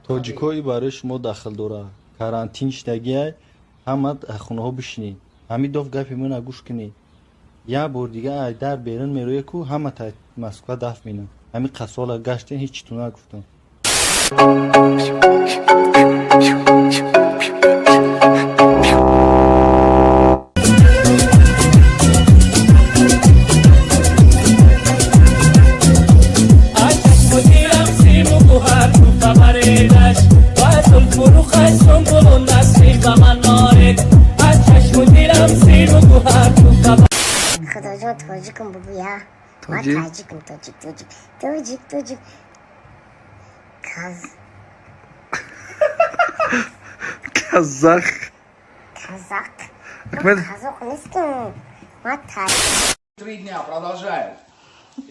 Тоҷикои барои шумо дахл дорад. Карантин шидагиай, ҳама хонаҳо бишинед. Ҳамин доф гапи мана гӯш кунед. Як бор дига ай дар берун мероя ку, ҳама та Москва дафт менам. Ҳамин қасола гаштен, ҳеҷ читу нагуфтам. Худоҷон, тоҷикам бугӯя. Ман Тоҷик? Тоҷикам, тоҷик, тоҷик, тоҷик, тоҷик, каз. Казах. Казак. Ахмед. Қазоқ нестам ман, таҷик. 3 дня продолжаем.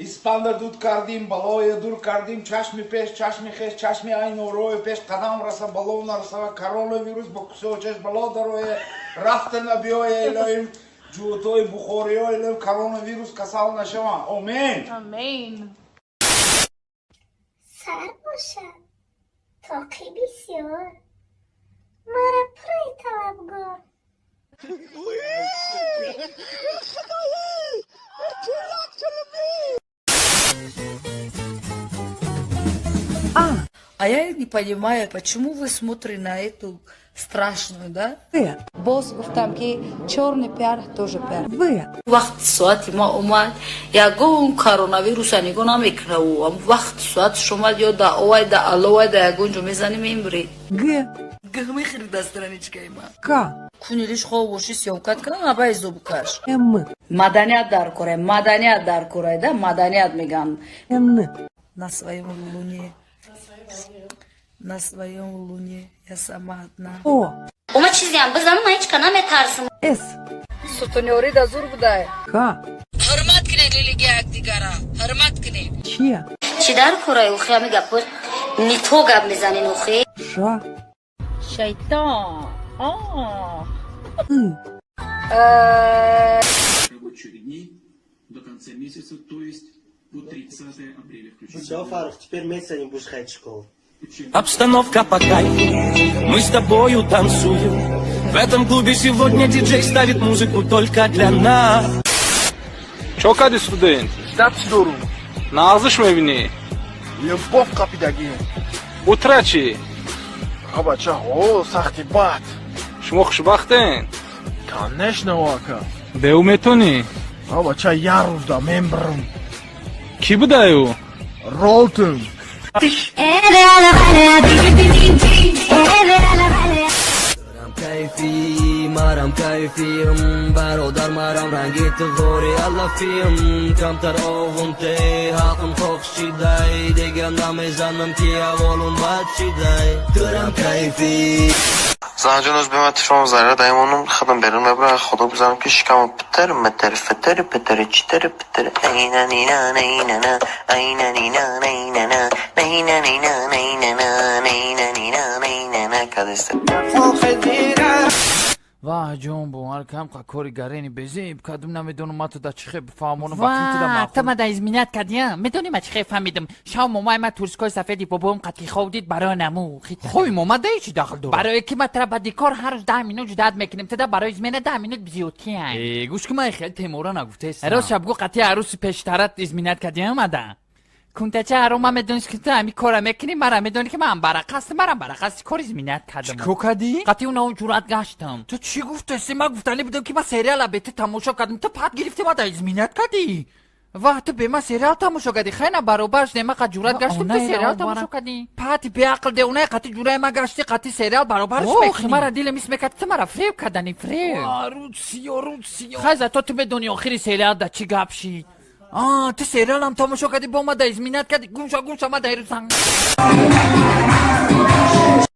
Испанда дуд кардим, балоя дур кардим, чашми пеш, чашми хеш, чашми айно рое пеш, қадам раса, бало нарасава, коронавирус ба кусочаш бало дарое, рафта набиёя, илоим, ҷуутои бухориё, илоим, коронавирус касал нашава. Омин. Амин. Сар бошад тоқи бисёр, мара пури талабгор. А я не понимаю, почему вы смотрите на эту страшную, да? Боз гуфтам, ки чёрный пиар тоже пиар. Вақти соати ма омад, ягон коронавируса нигоҳ намекунаву вақти соатиш омад, ё да овай, да аловай, да ягон ҷо мезанӣ, мемирӣ. Г. Г мехӯри да страничкаи ма. К. Кунилиш хоб боши, съёмкат кунам, абай зубкаш. М. Маданият дар корай, маданият дар корай, да, маданият меган. Н. На своем луне, на своем луне я сама одна. О. Ома чизеам бизанам, ман ҳеч ка наметарсам. С. Сутунёрӣ да зур будай. К. Ҳурмат кунед религия якдигара, ҳурмат кунед. Ч. Чӣ дар корай охи, ҳами гапо не то гап мезанен охи. Ш. Шайтон. Ы. Рабочих дней до конца месяца, то есть по 30 апреля включительно. Все, Фарух, теперь месяца не будешь ходить в школу. Обстановка по кайфу, мы с тобою танцуем. В этом клубе сегодня диджей ставит музыку только для нас. Чо кади, студент? Запись дорум. Нағзиш мебинӣ? Любовь қапидагӣ. Утра чӣ? А бача, о, сахти бад. Шумо хушбахтен? Конечно, ака. Беу метонӣ? А бача, як рӯзда мембрам. Кӣ будаю? Ролтон. Кайфи, марам кайфим, бародар, марам ранги ту ғори алафим, камтар овум те ҳақм хок шидай, дигар намезанам, ки аволум бад шидай, турам кайфи. Занҷон, оз бема тифлом зарра даймонум хадам берун мебурам, худо бизанам, ки шикамам питер метер фитер питер читер питер айна нина найна на айна нина найна на найна нина найна на найна нина найна на кадеста. Ваҳ, ҷон, бовар кам қа кори гарени безеб кадум, намедонам, ма туда чӣ хе бифаҳмонам, вақти туда. Ва, ту мада изменять кардия. Медонӣ, ма чӣ хе фаҳмидам? Шав момай ма турскои сафеди бобоам қатӣ хоб дид, барои наму. Хоби момада чӣ дахл дорад? Барое ки ма тара баъди кор ҳар рӯз 10 минут ждать мекунем, туда барои измена 10 минут зиёдтия. Э, гӯш ки, ман хеле темора нагуфтаестам. Рост шаб гӯ, қатӣ арӯси пештарат изменять кардия мада? Кунтача ҳаром, ман медониш, ки ту ҳами кора мекунӣ, мара медонӣ, ки ман барақастам, марам барақасти кор изменять кардам. Чӣ кор кардӣ? Қатӣ уна ҷуръат гаштам. Ту чӣ гуфтаси? Ман гуфтанӣ будам, ки ман сериала бе ту тамошо кардам, ту пат гирифтӣ, мада изменять кардӣ. Ва ту бе ман сериал тамошо кардӣ, хайна баробар шудем, ман қат ҷуръат гаштам, ту сериал тамошо кардӣ. Пати беақл, деунаи, қатӣ ҷуръаи ман гаштӣ, қатӣ сериал баробарш мекунӣ. Мара дилам ис мекард, ту мара фреб кардани, фреб. Русиё, русиё. Хай, зато ту медонӣ, охири сериал да чӣ гап шид. А, ту сериалам тамошо кардӣ, бо мада изменять кардӣ. Гумша, гумша, мада ирӯзан.